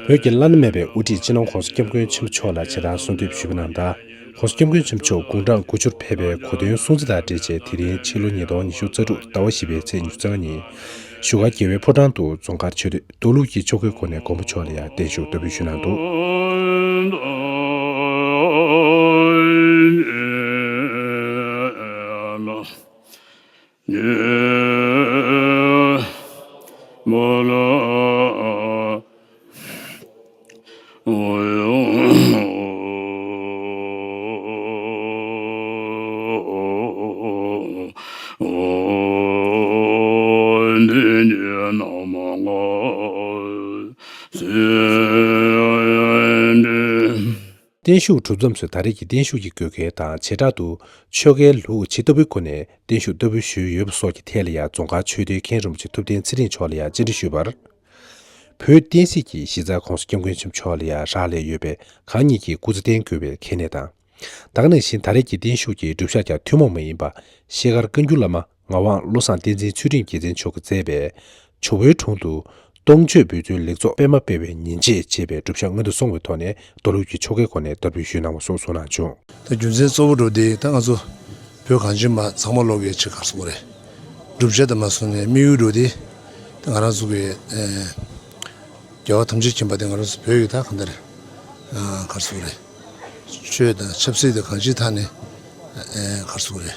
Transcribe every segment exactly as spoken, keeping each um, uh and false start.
བོད་ཀྱི་བླ་ན་མེད་པའི་དབུ་ཁྲིད་སྤྱི་ནོར་༸གོང་ས་༸སྐྱབས་མགོན་ཆེན་པོ་མཆོག་ལ་ཕྱག་དང་གསོལ་འདེབས་ཞུས་པ་རྣམས་དང་། ༸གོང་ས་༸སྐྱབས་མགོན་ཆེན་པོ་མཆོག་དགུང་གྲངས་དགུ་བཅུར་ཕེབས་པའི་གོ་སྟོན་སྲུང་བརྩི་དང་འབྲེལ་བྱས། དེ་རིང་ཕྱི་ལོ་ཉིས་སྟོང་ཉི་ཤུ་རྩ་དྲུག་ཟླ་བ་བཞི་པའི་ཚེས་ཉི་ཤུ་རྩ་ལྔ་ཉིན་བཞུགས་སྒར་རྒྱལ་བའི་ཕོ་བྲང་དུ་རྫོང་དཀར་ཆོས་སྡེ་མདོ་ལུགས་ཀྱི་ཆོ་གའི་སྒོ་ནས་མགོན་པོ་མཆོག་ལ་ཡང་བརྟན་བཞུགས་བསྟར་འབུལ་ཞུས་གནང་འདུག། བརྟན་བཞུགས་གྲུབ་མཚམས་སུ་ད་རེས་ཀྱི་བརྟན་བཞུགས་ཀྱི་དགོས་གལ་དང་། བྱེ་བྲག་ཏུ་ཆོ་གའི་ལུགས་ཇི་ལྟ་བུའི་སྒོ་ནས་བརྟན་བཞུགས་བསྟར་འབུལ་ཞུས་ཡོད་པ་སོགས་ཀྱི་ཐད་ལ་ཡང་རྫོང་དཀར་ཆོས་སྡེའི་མཁན་རིན་པོ་ཆེ་ཐུབ་བསྟན་ཚེ་རིང་མཆོག་ལ་ཡང་བཅར་འདྲི་ཞུས་པར། བོད་བསྟན་སྲིད་ཀྱི་གཞི་རྩར་༸གོང་ས་༸སྐྱབས་མགོན་ཆེན་པོ་མཆོག་ལ་ཡང་རག་ལས་ཡོད་པའི་གང་ཉིད་ཀྱི་སྐུ་ཚེ་བརྟན་དགོས་པའི་གལ་གནད་དང་། ད་ག་ནང་བཞིན་ད་རེས་ཀྱི་བརྟན་བཞུགས་ཀྱི་སྒྲུབ་ཞག་ཀྱང་ཐུན་མོང་མ་ཡིན་པ། ཤེལ་དཀར་བཀའ་འགྱུར་བླ་མ་ངག་དབང་བློ་བཟང་བསྟན་འཛིན་ཚུལ་ཁྲིམས་རྒྱལ་མཚན་མཆོག་གིས་མཛད་པའི་ཇོ་བོའི་དྲུང་དུ་སྟོང་མཆོད་འབུལ་ཚུལ་ལེགས་ཚོགས་པད་མ་སྤེལ་བའི་ཉིན་བྱེད་ཅེས་པའི་སྒྲུབ་ཞག་སྔོན་དུ་སོང་བའི་ཐོག་ནས་མདོ་ལུགས་ཀྱི་ཆོ་གའི་སྒོ་ནས་བསྟར་འབུལ་ཞུས་གནང་བ་སོགས་གསུངས་གནང་བྱུང་། ད་རྒྱུ་མཚན་གཙོ་བོ་འགྲོ་དེ་ད་ང་ཚོ་བོད་གངས་ཅན་པ་ཚང་མ་ལོག་གི་ཆེད་གར་སོང་རེད། སྒྲུབ་བྱེད་དུ་མ་སོང་ནས་དམིགས་ཡུལ་འགྲོ་དེ་ད་ང་རང་ཚོ་གི་ཨེ་རྒྱལ་བ་ཐམས་ཅད་མཁྱེན་པ་དེ་ང་རང་ཚོ་བོད་ཀྱི་ད་གང་ལྟར་ཨ་གར་སོང་རེད། ཆོས་དང་ཆབ་སྲིད་དེ་གང་ཅིའི་ཐད་ནས་ཨེ་གར་སོང་རེད།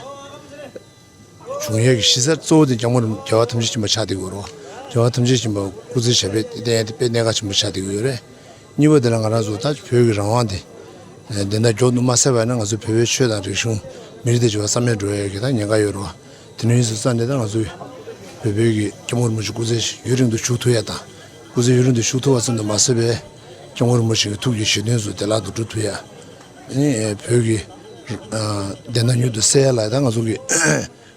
བྱུང་ཡས་ཀྱི་གཞི་རྩ་གཙོ་བོ་དེ་སྐྱབས་མགོན་རྒྱལ་བ་ཐམས་ཅད་མཁྱེན་པ་ཆགས་བསྡད་ཡོད་རེད། རྒྱལ་བ་ཐམས་ཅད་མཁྱེན་པ་སྐུ་ཚེ་ཞབས་པད་བརྟན་ཡས་དེ་དཔེ་གནད་འགག་ཆེན་པོ་ཆགས་བསྡད་ཡོད་རེད། གཉིས་པ་དེ་ལ་ང་རང་ཚོ་ད་བོད་ཀྱི་རང་དབང་དེ་ཨེ་བདེན་མཐའ་མགྱོགས་དུ་མ་གསལ་བ་ཡིན་ན་ང་ཚོ་བོད་པའི་ཆོས་དང་རིག་གཞུང་མི་རིགས་དེ་བྱེད་པ་རྩ་མེད་འགྲོ་ཡས་ཀྱི་ད་ཉེན་ཁ་ཡོད་རེད། དེ་འདྲ་ཡིན་ཙང་ནས་ད་ང་ཚོས་བོད་བོད་ཀྱི་སྐྱབས་མགོན་རིན་པོ་ཆེ་སྐུ་ཚེ་ཡུན་རིང་དུ་བཞུགས་ཐུབ་ཡས་དང་། སྐུ་ཚེ་ཡུན་རིང་དུ་བཞུགས་ཐུབ་པ་ཙམ་དུ་མ་ཟད་པའི་སྐྱབས་མགོན་རིན་པོ་ཆེ་གི་ཐུགས་ཀྱི་བཞེད་དོན་ཚོ་བདེ་བླག་ཏུ་འགྲུབ་ཐུབ་ཡས། ཨ་ནི་བོད་ཀྱི་ཨ་བདེན་མཐའ་མྱུར་དུ་གསལ་ཡས་ལ་ད་ང་ཚོ་གི་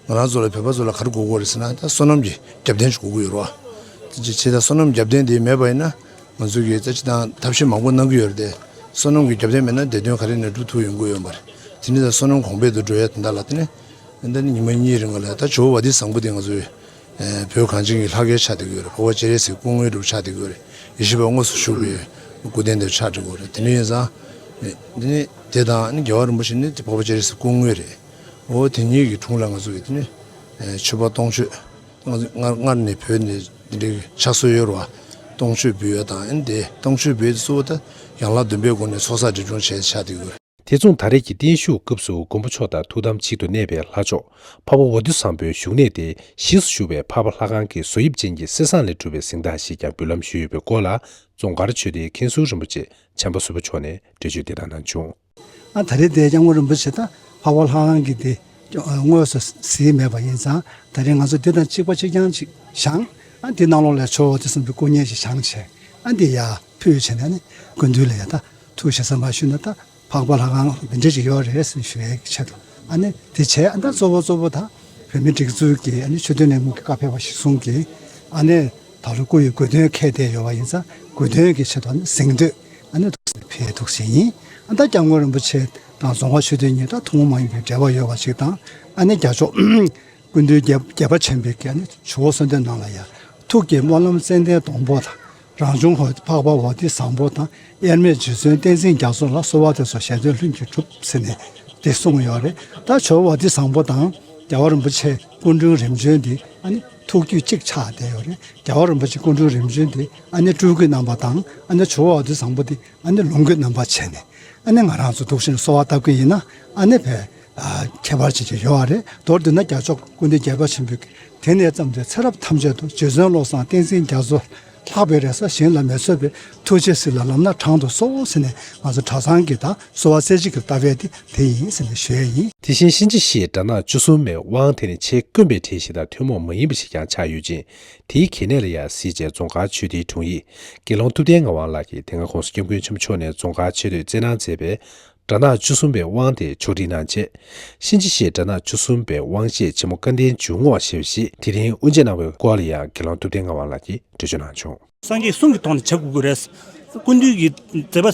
ང་རང་ཚོ་ལ་བོད་པ་ཚོ་ལ་ག་རེ་དགོས་ཀྱི་ཡོད་རེད་ཟེར་ན། ད་བསོད་ནམས་ཀྱི་རྒྱབ་རྟེན་ཅིག་དགོས་ཀྱི་ཡོད་རེད་བ། དེ་ཅི་བྱས་ད་བསོད་ནམས་རྒྱབ་རྟེན་དེ་མེད་པ་ཡིན་ན་ང་ཚོ་གིས་ད་ཅི་དང་ཐབས་ཤེས་མང་པོ་གནང་གི་ཡོད་རེད་དེ། བསོད་ནམས་ཀྱི་རྒྱབ་རྟེན་མེད་ན་བདེ་དོན་ག་རེ་ནས་སྒྲུབ་ཐུབ་ཡོང་གི་ཡོད་མ་རེད། དེ་ནི་ད་བསོད་ནམས་གོང་འཕེལ་དུ་འགྲོ་ཡ་དེ་འདྲ་ལ་དེ་ནི་ད་ནི་ཉི་མ་གཉིས་རིང་ལ་ད་ཇོ་བོ་བ་ཏི་བཟང་པོ་དེ་ང་ཚོའི་བོད་གངས་ཅན་གྱི་ལྷ་སྐལ་ཆགས་བསྡད་ཀྱི་ཡོད་རེད། འཕགས་པ་སྤྱན་རས་གཟིགས་སྐུ་དངོས་གྲུབ་ཆགས་བསྡད་ཀྱི་ཡོད་རེད། ཡེ་ཤེས་པ་དངོས་སུ་བཞུགས་པའི་སྐུ་རྟེན་དེ་ཆགས་བསྡད་ཀྱི་ཡོད་རེད། དེ་ནི་ཡིན་ཙང་དེ་ནི་དེ་དང་ནི་རྒྱལ་བ་རིན་པོ་ཆེ་ནི་དེ་འཕགས་པ་སྤྱན་རས་གཟིགས་སྐུ་དངོས་རེད། འོ་དེ་གཉིས་ཀྱི་དྲུང་ལ་ང་ཚོ་གི་དེ་ནི་མཆོད་པ་སྟོང་མཆོད། སྔར་སྔར་ནས་བོད་ནས་འདི་འདྲའི་ཕྱག་སྲོལ་ཡོད་རེད་བ། སྟོང་མཆོད་འབུལ་ཡ་དང་ཨ་ནི་དེ་སྟོང་མཆོད་འབུལ་ཡ་དེ་གཙོ་བོ་ད་ཡན་ལག་བདུན་པའི་སྒོ་ནས་ཚོགས་བསགས་སྒྲིབ་སྦྱོང་བྱས་ཆགས་བསྡད་ཡོད་རེད། དེ་མཚུངས་ད་རེས་ཀྱི་བརྟན་བཞུགས་སྐབས་སུ་མགོན་པོ་མཆོག་དང་ཐུགས་དམ་གཅིག་ཏུ་གནས་པའི་ལྷ་མཆོག་འཕགས་པ་ཝ་ཏི་བཟང་པོའི་བཞུགས་གནས་དེ་གཞིས་སུ་བཞུགས་པའི་འཕགས་པ་ལྷ་ཁང་གི་བཟོ་དབྱིབས་ཅན་གྱི་གསེར་ཟངས་ལས་གྲུབ་པའི་གཟེངས་རྟགས་ཤིག་ཀྱང་འབུལ་ལམ་ཞུས་ཡོད་པའི་སྐོར་ལ། རྫོང་དཀར་ཆོས་སྡེའི་མཁན་ཟུར་རིན་པོ་ཆེ་བྱམས་པ་བཟོད་པ་མཆོག་ནས་འགྲེལ་བརྗོད་འདི་ལྟར་གནང་བྱུང་། ཨ་ད་རེས་དེ་སྐྱབས་མགོན་རིན་པོ་ཆེ་དང་འཕགས་པ་ལྷ་ཁང་གི་དེ་དངོས་སུ་གཟིགས་མེད་པ་ཡིན་ཙང་། ད་རེས་ང་ཚོ་འདི་དང་གཅིག་པ་གཅིག་རྐྱང་ཅིག་བཞེངས། ཨ་འདི་ནང་ལོགས་ལ་ཇོ་བོ་དེ་གསུམ་གྱི་སྐུ་བརྙན་ཞིག་བཞེངས་བྱས། ཨ་འདི་ཡར་ཕུལ་བྱས་ནས་ནི་སྐུ་མདུན་ལ་ཡ་ད་ཐུགས་ཞལ་གསན་པ་ཞུས་ན་ད་འཕགས་པ་ལྷ་ཁང་འདི་འདྲ་ཅིག་ཡོད་རེད་ཟེར་ཞུ་ཡའི་ཆེད་དུ། ཨ་ནི་དེ་བྱས། ཨ་ད་གཙོ་བོ་གཙོ་བོ་ད་བོད་མི་སྒྲིག་འཛུགས་ཀྱི་ཨ་ནི་ཆོས་དོན་ལས་ཁུངས་ཀྱི་བཀའ་ཕེབས་པ་གཞིར་བཟུང་གིས་ཨ་ནི་ད་ལོ་སྐུ་ཡི་དགོངས་དོན་འཁེལ་བསྡད་ཡོད་པ་ཡིན་ཙང་། དགོངས་དོན་གྱི་ཆེད་དུ་ཨ་ནི་གཟེངས་བསྟོད་ཨ་ནི་ཐུགས་སུ་ཕེབས་ཐུགས་སུ་ཡིན། ཨ་ད་སྐྱབས་མགོན་རིན་པོ་ཆེ་དང་རྫོང་དཀར་ཆོས་སྡེ་གཉིས་ད་ཐུན་མོང་མ་ཡིན་པའི་འབྲེལ་བ་ཡོད་པ་ཞིག་དང་། ཨ་ནི་རྒྱལ་མཆོག་སྐུ་མདུན་རྒྱལ་རྒྱལ་པ་ཆེན་པོའི་གི་ཨ་ནི་ཇོ་བོ་གསོལ་འདེབས་ནང་ལ་ཡང་ཐུགས་ཀྱི་སྨོན་ལམ་ཙན་དན་སྡོང་པོ་དང་། རང་བྱུང་འཕགས་པ་ཝ་ཏི་བཟང་པོ་དང་། དབྱེར་མེད་རྗེ་བཙུན་བསྟན་འཛིན་རྒྱ་མཚོ་ལ་གསོལ་བ་དེ་ཚོ་ཞལ་འདོན་ལྷུན་གྱིས་གྲུབ་ཟེར་ནས་དེ་གསུངས་ཡོད་རེད། ད་ཇོ་བོ་ཝ་ཏི་བཟང་པོ་དང་རྒྱལ་བ་རིན་པོ་ཆེ་སྐུ་མགྲོན་རིམ་བྱོན་འདི་ཨ་ནི་ཐུགས་རྒྱུད་གཅིག་ཆགས་བསྡད་ཡོད་རེད། རྒྱལ་བ་རིན་པོ་ཆེ་སྐུ་མགྲོན་རིམ་བྱོན་འདི་ཨ་ནི་སྤྲུལ་སྐུའི་རྣམ་པ་དང་། ཨ་ནི་ཇོ་བོ་ཝ་ཏི་བཟང་པོ་འདི་ཨ་ནི་ལོངས་སྐུའི་རྣམ་པ་བྱས་ནས། ཨ་ནི་ང་རང་ཚོ་འདུག་བཞིན་གསོལ་བ་བཏབ་ཀྱི་ཡིན་ན། ཨ་ནི་བས་ཨ་ཁྱད་པར་ཅན་ཅིག་ཡོད་རེད། མདོར་བསྡུས་ན་རྒྱལ་མཆོག་སྐུ་མདུན་རྒྱལ་པ་ཆེན་པོས་དེང་ནས་བརྩམས་ཏེ་ཚེ་རབས་ཐམས་ཅད་དུ། རྗེ་བཙུན་བློ་བཟང་བསྟན་འཛིན་རྒྱ་མཚོ་ལྷག་པའི་རེ་ས་གཞན་ལ་མེད་གསོལ་བའི། ཐུགས་རྗེས་གཟིགས་ལ་ལམ་སྣ་དྲང་དུ་གསོལ་ཟེར་ནས་ང་ཚོ་གྲྭ་ཚང་གི་ད་གསོལ་བ་རྩེ་གཅིག་གི་བཏབ་ཡས་དེ་དེ་ཡིན་ཟེར་ནས་ཞུ་ཡས་ཡིན། དེ་བཞིན་གཤིན་རྗེ་གཤེད་དགྲ་ནག་བཅུ་གསུམ་པའི་དབང་དེ་ནི་ཆེས་དཀོན་པའི་གྲས་ཤིག་དང་ཐུན་མོང་མ་ཡིན་པ་ཞིག་ཀྱང་ཆགས་ཡོད་ཅིང་། དེའི་གལ་གནད་ལ་ཡང་གཟིགས་བྱས་རྫོང་དཀར་ཆོས་སྡེའི་དྲུང་ཡིག་དགེ་སློང་ཐུབ་བསྟན་ངག་དབང་ལགས་ཀྱིས་དེ་སྔ་༸གོང་ས་༸སྐྱབས་མགོན་ཆེན་པོ་མཆོག་ནས་རྫོང་དཀར་ཆོས་སྡེར་བསྩལ་གནང་མཛད་པའི་དགྲ་ནག་བཅུ་གསུམ་པའི་དབང་དེ་ཕྱོགས་སྒྲིག་གནང་རྗེས། གཤིན་རྗེ་གཤེད་དགྲ་ནག་བཅུ་གསུམ་པའི་དབང་ཞེས་ཆེན་མོ་སྐལ་ལྡན་འཇུག་ངོགས་ཞེས་པ་ཞིག་དེ་རིང་དབུ་འབྱེད་གནང་བའི་སྐོར་ལ་ཡང་དགེ་སློང་ཐུབ་བསྟན་ངག་དབང་ལགས་ཀྱིས་འགྲེལ་བརྗོད་གནང་བྱུང་། སངས་རྒྱས་གསུང་གི་ཐོག་ནས་བྱ་དགོས་ཀྱི་རེད། སྐུ་མདུན་གྱི་མཛད་པ་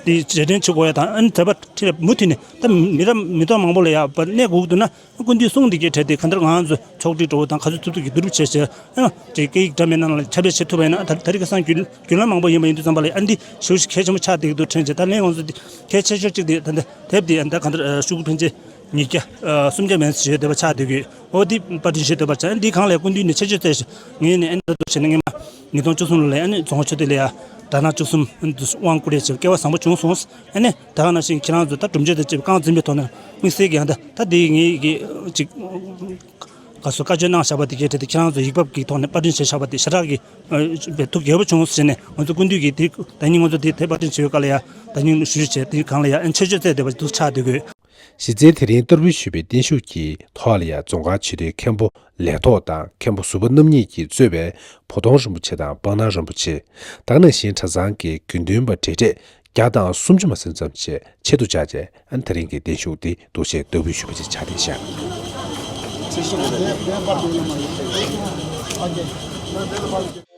དེ་རྗེས་དྲན་བྱེད་དགོས་ཡ་དང་། ཨ་ནི་མཛད་པ་ཁྲིད་ལ་མུ་མཐུད་ནས་ད་མི་རབས་མི་ཐོག་མང་པོ་ལ་ཡ་བར་གནས་དགོས་འདུག་ན། སྐུ་མདུན་གསུང་འདི་གའི་གྲས་དེ་གང་ལྟར་ང་ཚོ་ཕྱོགས་སྒྲིག་འགྲོ་བ་དང་། ག་ཚོད་ཐུབ་ཐུབ་ཀྱིས་བསྡུ་རུབ་བྱས་བྱས། ཨ་ནི་སྐད་ཡིག་འདྲ་མིན་ནང་ལ་ཁྱབ་སྤེལ་བྱེད་ཐུབ་པ་ཡིན་ན། ད་ད་རེས་ཁ་སང་བརྒྱུད་བརྒྱུད་ལམ་མང་པོ་ཡིན་པ་ཡིན་དུས་ཙམ་པ་ལ་ཡ་ཨ་འདི་ཞེ་པོ་ཞིག་གལ་ཆེན་པོ་ཆགས་བསྡད་ཀྱི་འདུག་དྲན་བྱས། ད་ལན་ང་ཚོ་འདི་གལ་ཆེ་ཤོས་གཅིག་དེ་ད་ལྟ་དེབ་འདི་ཨ་ད་གང་ལྟར་ཤོག་གུ་ཕན་ཆད་ཉིས་བརྒྱ་ཨ་སུམ་བརྒྱ་མན་ཙམ་ཞིག་ཡོད་བསྡད་པ་ཆགས་བསྡད་ཀྱི་ཡོད། འོ་འདི་པར་སྐྲུན་བྱེད་འདོད་པ་ཆགས། འདི་སྒང་ལ་སྐུ་མདུན་ནས་ཆེད་བརྗོད་བྱས་ཤིང་། ངས་ནི་ཨ་ནི་ད་དུ་བྱས་ན་སྔོན་མ་ཉིས་སྟོང་བཅུ་གསུམ་ལོ་ལ་ཨ་ནི་རྫོང་ཁ་ཆོས་སྡེ་ལ་ཡ་སྦྲ་ནག་བཅུ་གསུམ་ཨ་ནི་དབང་བསྐུར་ཡས་བྱས་སྐལ་བ་བཟང་པོ་བྱུང་སོང་། ཨ་ནི་ད་ག་ནང་བཞིན་ཁྱེད་རང་ཚོ་ད་གྲུབ་འབྲས་དང་བཅས་པའི་རྐང་འཛིན་པའི་ཐོག་ནས་དམིགས་བསལ་གྱི་ཡང་ད་ད་འདི་ངས་ཀྱི་ཅིག་ག་སོ་བཀའ་ཆོས་གནང་བཞག་པ་དེ་གའི་གྲས་དེ་ཁྱེད་རང་ཚོ་ཡིག་ཕབ་ཀྱི་ཐོག་ནས་པར་སྐྲུན་བྱས་བཞག་པ་དེ་ཞེ་དྲག་གི་ཨ་ཐུགས་དགྱེས་པོ་བྱུང་ཟེར་ནས། ང་ཚོ་སྐུ་མདུན་གྱིས་དེ་ད་ནི་ང་ཚོ་དེ་དེབ་པར་སྐྲུན་བྱེད་ཡུལ་སྒང་ལ་ཡ་ད་ནི་ཞུ་བྱས་དེ་སྒང་ལ་ཡ་ཨ་ནི་ཆེད་བརྗོད་བྱས་བསྡད་པ་འདུག་ཆགས་བསྡད་ཀྱི་ཡོད། གཞི་རྩའི་དེ་རིང་གཏོར་འབུལ་ཞུས་པའི་བརྟན་བཞུགས་ཀྱི་ཐོག་ལ་ཡ་རྫོང་དཀར་ཆོས་སྡེའི་མཁན་པོ་ལས་ཐོག་དང་མཁན་པོ་ཟུར་པ་རྣམ་གཉིས་ཀྱིས་གཙོས་པའི་བུ་སྟོན་རིན་པོ་ཆེ་དང་སྤང་ནག་རིན་པོ་ཆེ། ད་ག་ནང་བཞིན་གྲྭ་ཚང་གི་དགེ་འདུན་པ་གྲས་གྲས་བརྒྱ་དང་སུམ་ཅུ་མ་ཟིན་ཙམ་ཞིག་ཆེད་དུ་བཅར་བྱས། ཨ་ནི་དེ་རིང་གི་བརྟན་བཞུགས་འདི་འདུག་སེ་གཏོར་འབུལ་ཞུས་པ་ཞིག་ཆགས་བསྡད་བཞག